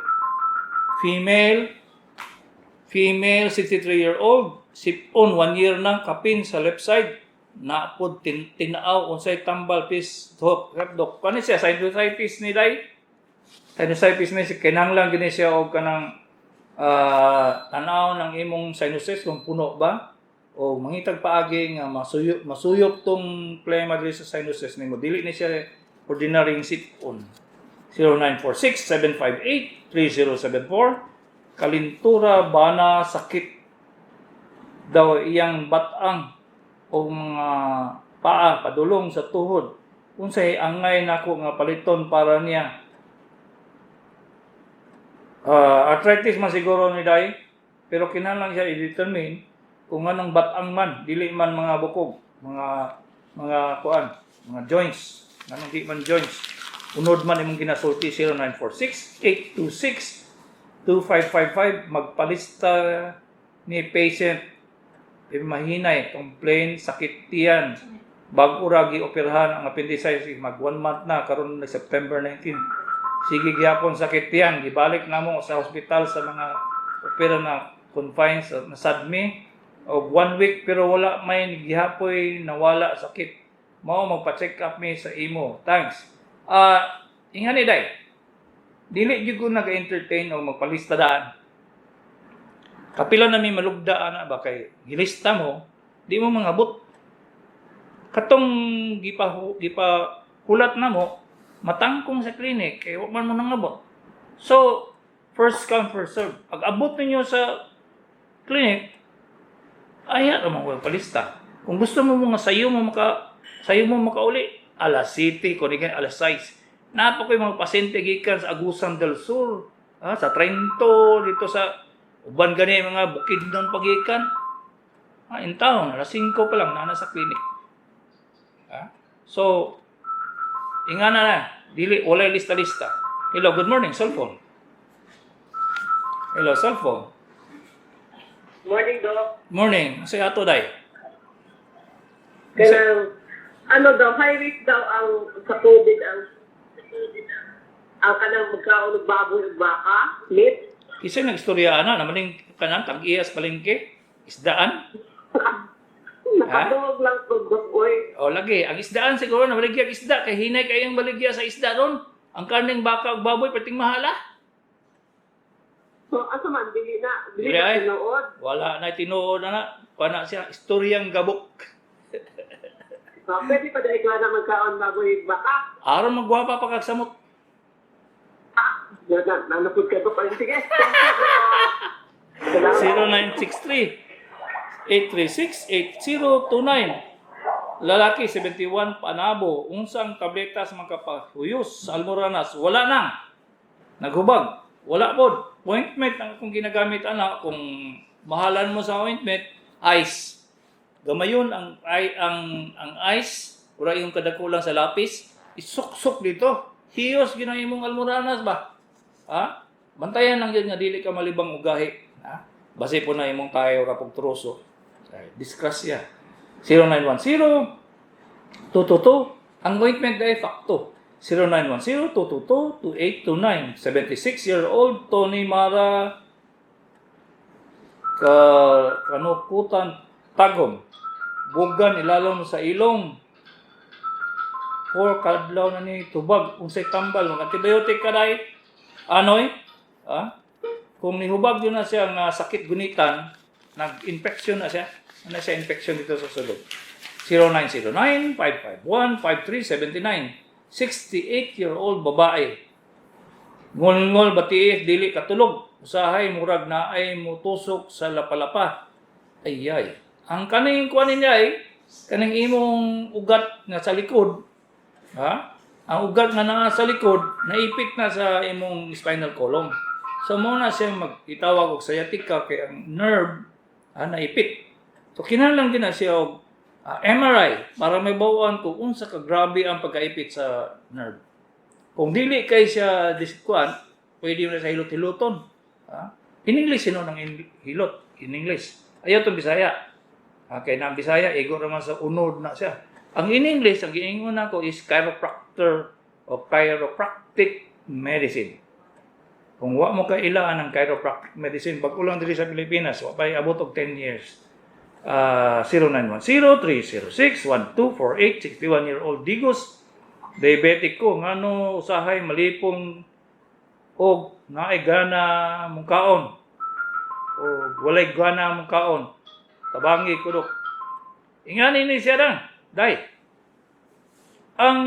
Female, female 63-year-old, sipon 1 year na, kapin sa left side, napod tinaaw, unsay tambal pis dok dok. Kani siya sinusitis ni day. Sinusitis ni siya, kinahanglan gini siya og kanang tanaw ng imong sinuses kung puno ba o mangitag paagi nga masuyop masuyop tong plema diri sa sinuses nimo. Dili ni siya ordinary sipon. 0946-758-3074. Kalintura bana, sakit daw iyang batang o mga paa padulong sa tuhod. Unsay angay nako nga paliton para niya? Arthritis man siguro ni day, pero kinahanglan siya i-determine kung anong batang man, dili man mga bukog, mga kuan, mga joints, nganong di man joints. Unod man imong ginasulti. 0946 826 2555. Magpalista ni patient, eh, mahinay complain sakit tiyan, bag-o ra gioperahan ang appendicitis, mag 1 month na karon na September 19. Sige gihapon sakit tiyan, gibalik namo sa hospital sa mga opera na confined sa nasadmi og one week, pero wala may gihapoy nawala sakit. Mao magpa-check up mi sa imo. Thanks. Ah, ingani day. Dili gyud ko nag-entertain o magpalista daan. Kapila na mi malugda ana ba kay gilista mo, di mo mangabot. Katong gipa hulat na mo, matangkong sa clinic kay wa man mo nangabot. So, first come, first serve. Pag abot ninyo sa clinic, ay ra mo palista. Kung gusto mo mga sayo mo makauli, alas 7, kung di alas 6. Naa pa ko'y mga pasyente gikan sa Agusan del Sur, sa Trento, dito sa uban gani mga Bukidnon pagikan. In town, alas 5 pa lang naa na sa clinic. So, ingana na, dili walay lista-lista. Hello, good morning, cellphone. Hello, cellphone. Morning, Doc. Morning, say ato day. Kanang, ano daw, high risk daw ang sa COVID ang kanang magkaon og baboy ug baka, meat. Isa nagstorya ana, namaling kanan tag-iyas palengke, isdaan. Nakadungog lang ko, Doc, oy. O lagi, ang isdaan siguro na baligya ang isda kay hinay kayong baligya sa isda ron. Ang karneng baka ug baboy perting mahala. So, asa man, dili na, dili Dili na ay. tinuod. Wala na tinuod na na. Pana siya istoryang gabok. So, pwede pa dahil ka na magkaon baboy ug baka. Aron magwapa pa kag samot. Na, nanapod ka to pa. Sige, thank you, Doc. Salamat. 0963 836 8029. Lalaki 71, Panabo, unsang tabletas makapahuyos sa almoranas? Wala nang. Naghubag. Wala pod. Ointment ang akong ginagamit, ana. Kung mahalan mo sa ointment, ice. Gamayon ang ay ang ice, ura yung kadakulang sa lapis, isuksok dito. Hiyos gina imong almoranas ba? Ha? Bantayan lang yun nga dili ka malibang ugahi. Ha? Base po na imong tayo kapag troso. Ay, disgrasya. 0910 222. Ang ointment ay fakto. 0910-222-2829. 76-year-old Tony Mara ka Kanukutan Tagom. Bugan ilalom sa ilong. 4 kadlaw na ni tubag unsay tambal, mag antibiotic ka dai anoy, ha? Kung nihubag yun na siya nga sakit gunitan, nag-infection na siya, ano siya, infection dito sa sulod. 0909-551-5379. 68-year-old babae. Ngol-ngol batiis, dili katulog. Usahay murag na ay mutusok sa lapalapa. Ay ay. Ang kaning kuan niya ay kaning imong ugat nga sa likod. Ha? Ang ugat nga naa sa likod, naipit na sa imong spinal column. So mo na siya mag-itawag og sciatica kay ang nerve naipit. So kinahanglan din na siya og MRI para may bawaan kung unsa ka grabe ang pagkaipit sa nerve. Kung dili kay siya diskuan, pwede mo na sa hilot-hiloton. Ha? In English, sino nang hilot? In English. Ayaw itong Bisaya. Ha? Kay na ang Bisaya, igo naman sa unod na siya. Ang in English, ang giingon nako is chiropractor o chiropractic medicine. Kung wa mo kailaan ang chiropractic medicine, bag-o lang diri sa Pilipinas, wa pa abot og 10 years. 0910-306-1248, 61-year-old Digos, diabetic ko, ngano usahay malipong og naay gana mong kaon o walay gana mong kaon, tabangi ko, Dok. Ingani ni siya dang day, ang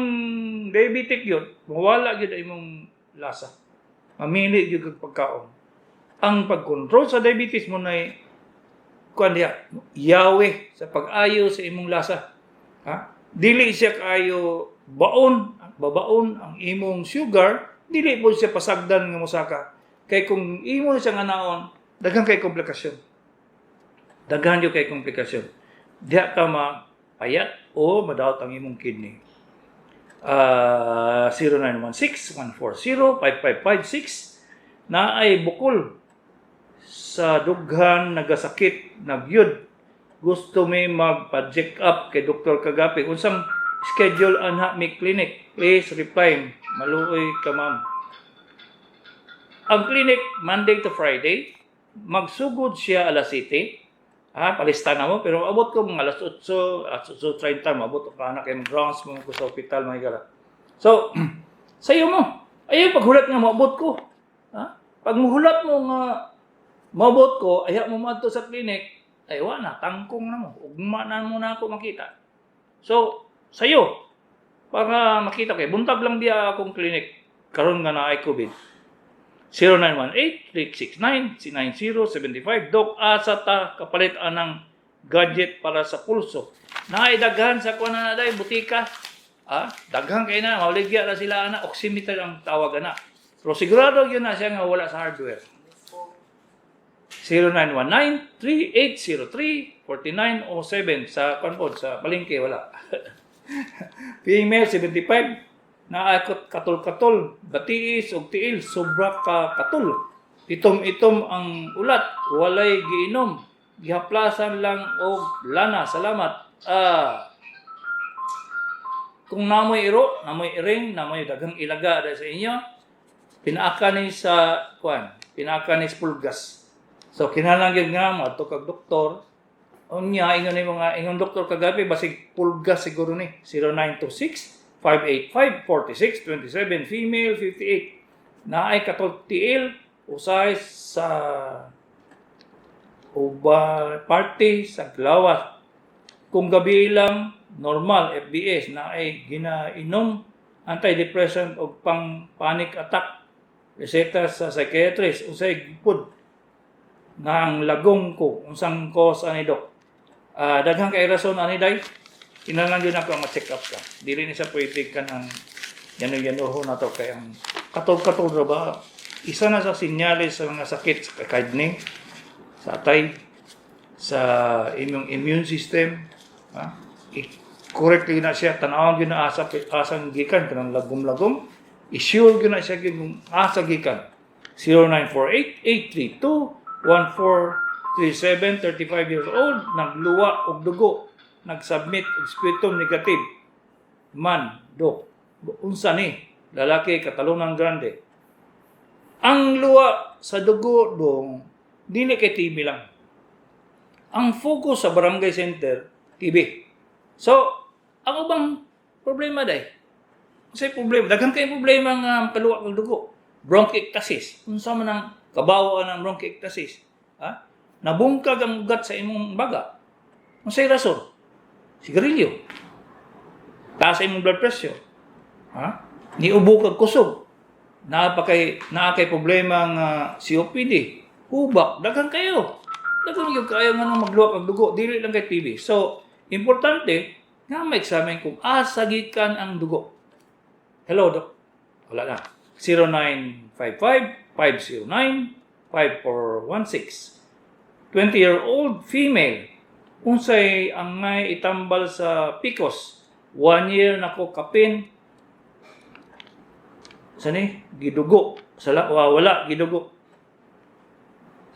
diabetic yun mawala gyud ang imong lasa, mamili gyud kag pagkaon. Ang pagkontrol sa diabetes mo nay kuan diha, yawe sa pag-ayo sa imong lasa, ha? Dili siya kaayo baon, babaon ang imong sugar, dili po siya pasagdan nga mosaka. Kay kung imo siya nga naon, daghan kay komplikasyon. Daghan gyud kay komplikasyon. Diha ka mapayat o madawat ang imong kidney. 0916-140-5556, naay bukol sa dughan, nagasakit nagyud, gusto mi magpa-check up kay Dr. Kagapi, unsang schedule anha mi clinic? Please reply, maluoy ka, ma'am. Ang clinic, Monday to Friday, magsugod siya alas 7. Ah, palista na mo, pero abot ko mga alas 8, alas 8:30, mabot ko anak kay rounds mo ko sa ospital, mga higala. So, sayo mo. Ayaw paghulat nga moabot ko. Ha? Pag muhulat mo nga moabot ko, ayaw mo maadto sa clinic, ay wa na, tangkong na mo. Ugma na mo na ako makita. So, sayo, para makita kay buntag lang biya akong clinic karon nga naay COVID. 0918-369-9075. Dok, asa ta kapalit anang gadget para sa pulso? Naay daghan sa kuan na day butika. Ah, daghan kay na mauligya na sila ana, oximeter ang tawag ana. Pero sigurado yun na siya nga wala sa hardware. 0919-3803-4907 sa kuan pod, sa palengke wala. Female 75, naakot katol-katol, batiis og tiil, sobra ka katol. Itom-itom ang ulat, walay giinom. Gihaplasan lang og lana. Salamat. Ah, kung namoy iro, namoy iring, namoy daghang ilaga dahil sa inyo, pinaaka ni sa kuan, pinaaka ni sa pulgas. So kinahanglan gyud nga moadto kag doktor. Unya ingon ni mga ingon Doktor Kagapi, basig pulgas siguro ni. 0926 585 4627, female 58, naay katol tiil usahay sa uba party sa glawas, kung gabi lang normal FBS, naay ginainom antidepressant o pang panic attack. Reseta sa psychiatrist, unsay gipod nga ang lagong ko, unsang cause ani, Dok? Ah, daghan kay rason ani, day. Kinahanglan gyud nako ma-check up ka. Dili ni sa pwede ka ng yano-yanoho na to kay ang katol-katol ra ba, isa na sa sinyales sa mga sakit sa kidney, sa atay, sa inyong immune system, ha? I-correct gyud na siya, tan-awon gyud na asa asang gikan kanang lagom-lagom, i-sure gyud na siya gyud kung asa gikan. 0948-832-1437, 35 years old, nagluwa og dugo, nag-submit og sputum, negative. Man, Dok, unsa ni? Lalaki, Catalunan Grande. Ang luwa sa dugo dong, dili kay TB lang. Ang focus sa barangay center, TB. So, ang ubang problema day. Unsay problema? Daghan kay problema nga kaluwa kag dugo. Bronchiectasis. Unsa man ang kabawo ang bronchiectasis? Ha? Nabungkag ang ugat sa imong baga. Unsay rason? Sigarilyo. Taas sa imong blood pressure. Ha? Niubo kag kusog. Naa kay problema nga COPD. Hubak, daghan kayo. Daghan gyud kayo nga nung magluwa kag dugo, dili lang kay TB. So, importante nga ma-examine kung asa gikan ang dugo. Hello, Dok. Wala na. 0955-509-5416. 20-year-old female. Unsay angay itambal sa PCOS? 1 year na ko kapin. Sani? Gidugo. Sala, wala, gidugo.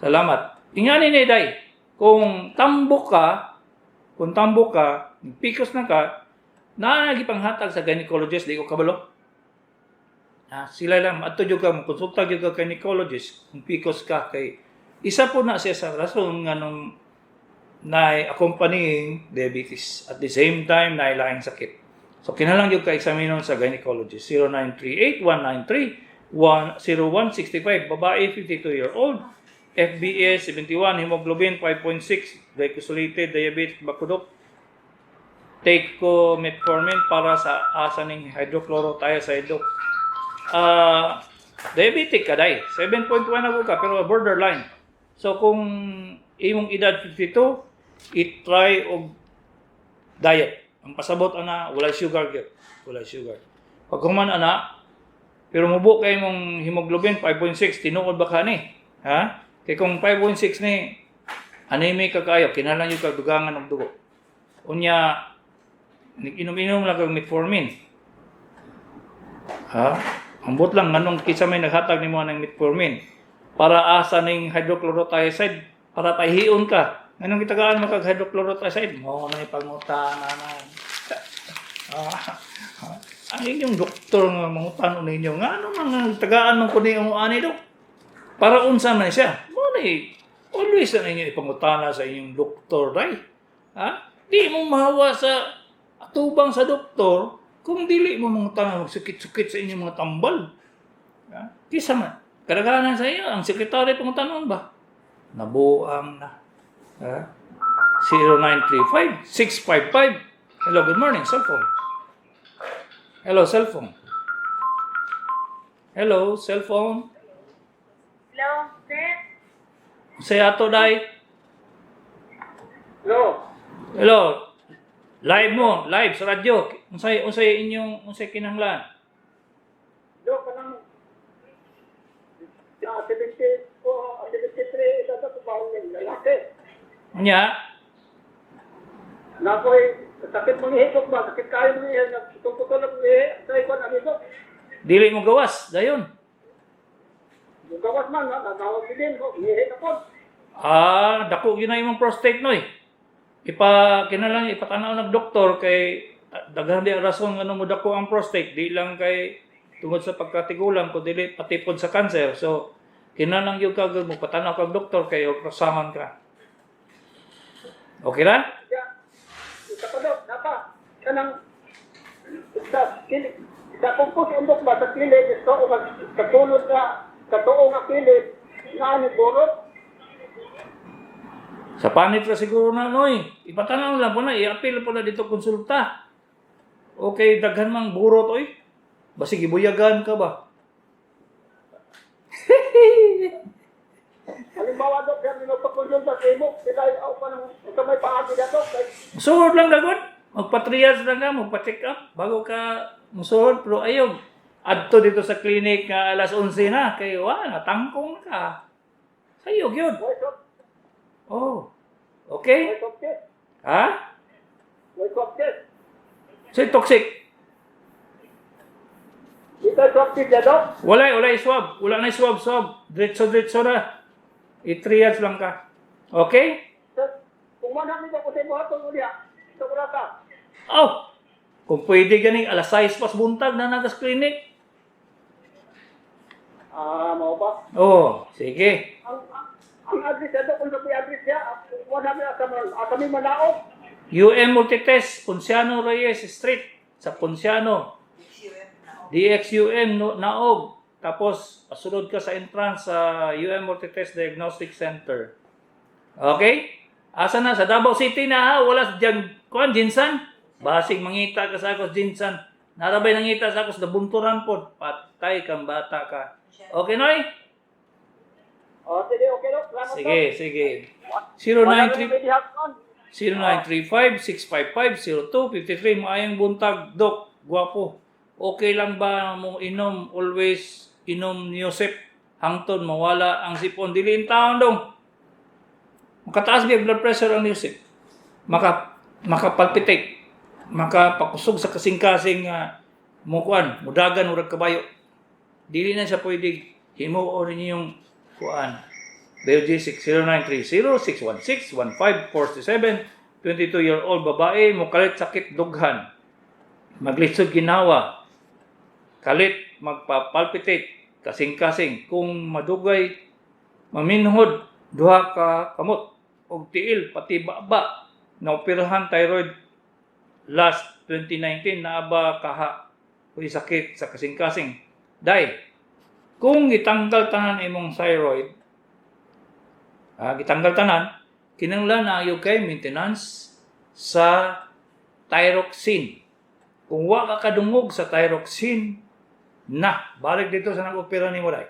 Salamat. Ingani ni day. Kung tambok ka, PCOS na ka, naa panghatag sa gynecologist, di ko kabalo. Ah, sila lang adto jud ka, konsulta jud ka gynecologist kung PCOS ka kay isa po na siya sa rason nga nung na accompanying diabetes at the same time na laing sakit. So kinahanglan jud ka eksaminon sa gynecologist. 0938-193-0165, babae, 52-year-old, FBS 71, hemoglobin 5.6, glycosylated diabetes ba ko, Dok? Take ko metformin para sa asa ning hydrochlorothiazide, Dok? Ah, diabetic ka day. 7.1 ako ka pero borderline. So kung imong edad 52, i-try og diet. Ang pasabot ana, walay sugar gyud. Walay sugar. Pag human ana, pero mubo kay imong hemoglobin 5.6, tinuod ba ka ni? Ha? Kay kung 5.6 ni, anemic ka kayo, kinahanglan jud kag dugangan og dugo. Unya, inom-inom lang kag metformin. Ha? Ambot lang nganong kinsa may naghatag nimo ng metformin para asa ning hydrochlorothiazide para pahion ka. Nganong gitagaan mo kag hydrochlorothiazide? Mo na pangutana na. Ah, ang inyong doktor nga mangutano ninyo nga ano mga tagaan man ko ni ang ani, Dok? Para unsa man siya? Mo na always na ninyo ipangutana sa inyong doktor day. Ha? Di mo mahawa sa atubang sa doktor kung dili mo mangutana, magsukit-sukit sa inyong mga tambal. Ha? Kisa man. Kadaghanan sa iyo, ang sekretary pangutanon ba? Nabuang na. Ha? 0935 655. Hello, good morning, cellphone. Hello, cellphone. Hello, cellphone. Hello, sir. Say ato day. Hello. Hello. Live mo, live sa radyo. Unsay inyong unsay kinahanglan? Dok, kanang 70 ko, 73 isa sa trabaho ng lalaki. Unya, Na ko sakit mong ihikok ba? Sakit kayo mong ihikok. Nagputol-putol ang ihi. Sa ikon, ang hikok. Dili mo gawas, dayon. Gawas man, nagawag din. Ihi na po. Ah, dako gyud na imong prostate noy. Ipa kinahanglan ipatanaw ng doktor kay daghan di rason ngano mo dako ang prostate, di lang kay tungod sa pagkatigulang kundi pati pod sa cancer. So kinahanglan gyud ka mo patanaw kag doktor kay ultrasound ka. Okay ra? Ya, isa pa daw, napa, kanang sa kilid, sa kumpos undok ba sa kilid, isto o sa tulod na, sa tuo nga kilid, nga ni burot. Sa panit ra siguro na noy. Ipatanaw lang po na, i-appeal po na dito konsulta. Okay, daghan mang burot oy. Basig ibuyagan ka ba? Halimbawa, Dok, sir, nagpakonsulta sa imo, pila ako pa ng sa may paagi na, Dok. Kay, Musuhod lang gagod. Magpa-triage lang ka, magpa-check up bago ka musuhod. Pero ayaw, adto dito sa clinic nga alas 11 na kay wa natangkong ka. Sayo gyud. Way swab, Oh. Okay? way swab test. Ha? Way swab test. So toxic. Di ka swab test ya, Dok? Wala swab. Wala na swab, swab. Diretso, diretso na. I-triage lang ka. Okay? Sir, kung manami ko sa imo hatong uliya, sa urata. Oh! Kung pwede ganing alas 6 pas buntag na nagas clinic. Ah, mao ba? Oh, sige. Ang address ya, Dok, kung sa address niya, kung manami asa mi manaog. UM Multitest, Ponciano Reyes Street, sa Ponciano. DXUM no, Naog. Tapos, pasunod ka sa entrance sa UM Multitest Diagnostic Center. Okay? Asa na? Sa Davao City na ha? Wala sa dyan. Kuan, Jinsan? Basig mangita ka sa akos, Jinsan. Narabay nangita sa akos, nabunturan po. Patay kang bata ka. Okay, Noy? Oh, sige, okay, Dok. Salamat, Sige, sige. Dok. Wala na 093 may dihapon. 0935-655-0253. Maayong buntag, Dok. Guwapo. Okay lang ba mo inom always inom Neosep hangtod mawala ang sipon? Dili in taon dong. Makataas ba yung blood pressure ang Neosep? Makapalpitate. Makapakusog sa kasing-kasing mukuan, mudagan murag kabayo. Dili na siya pwede himuon ninyo yung kuan. Biogesic 0930-616-1547, 22-year-old babae, mukalit sakit dughan. Maglisod ginawa. Kalit magpapalpitate, kasing-kasing. Kung madugay, maminhod, duha ka kamot og tiil pati baba. Naoperahan thyroid last 2019, naa ba kaha kuy sakit sa kasing-kasing? Day, kung gitanggal tanan imong thyroid, gitanggal tanan, kinahanglan na ayo kay maintenance sa thyroxine. Kung wa ka kadungog sa thyroxine, na, balik dito sa nag-opera nimo day.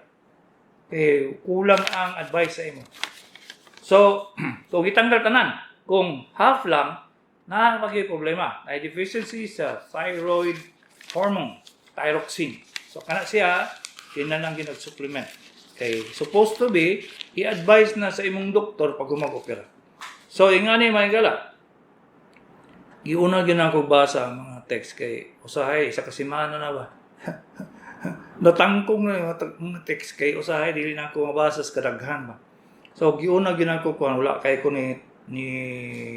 Eh, kulang ang advice sa imo. So, kung gitanggal tanan, kung half lang, naa pa problema. Ay deficiency sa thyroid hormone, thyroxine. So, kana siya, kinahanglan ginag-supplement. Okay, supposed to be, i-advise na sa imong doktor pag mag-opera. So, ingani mga gala, giuna gyud ako basa ang mga text kay usahay isa ka semana na ba. Natangkong na yung mga text kay usahay dili na ako mabasa sa kadaghan ba. So giuna gyud ako kuan, wala kay ko ni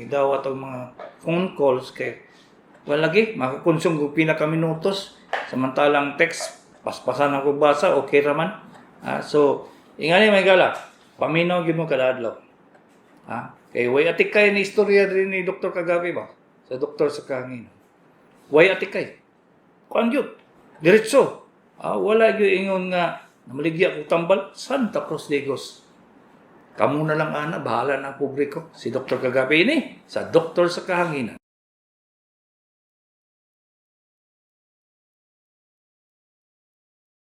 dawat og mga phone calls kay wala lagi makakonsume og pila ka minutos, samantalang text paspasan ako basa, okay ra man. So ingani may gala, paminaw gyud mo kada adlaw. Ha? Kay way atikay ni istorya din ni Dr. Kagabi ba? Sa doktor sa kahangin. Way atikay. Kuan gyud. Diretso. Wala gyud ingon nga namaligya ko tambal Santa Cruz Digos. Kamu na lang ana, bahala na ang publiko. Si Dr. Kagabi ini sa Doktor sa Kahanginan.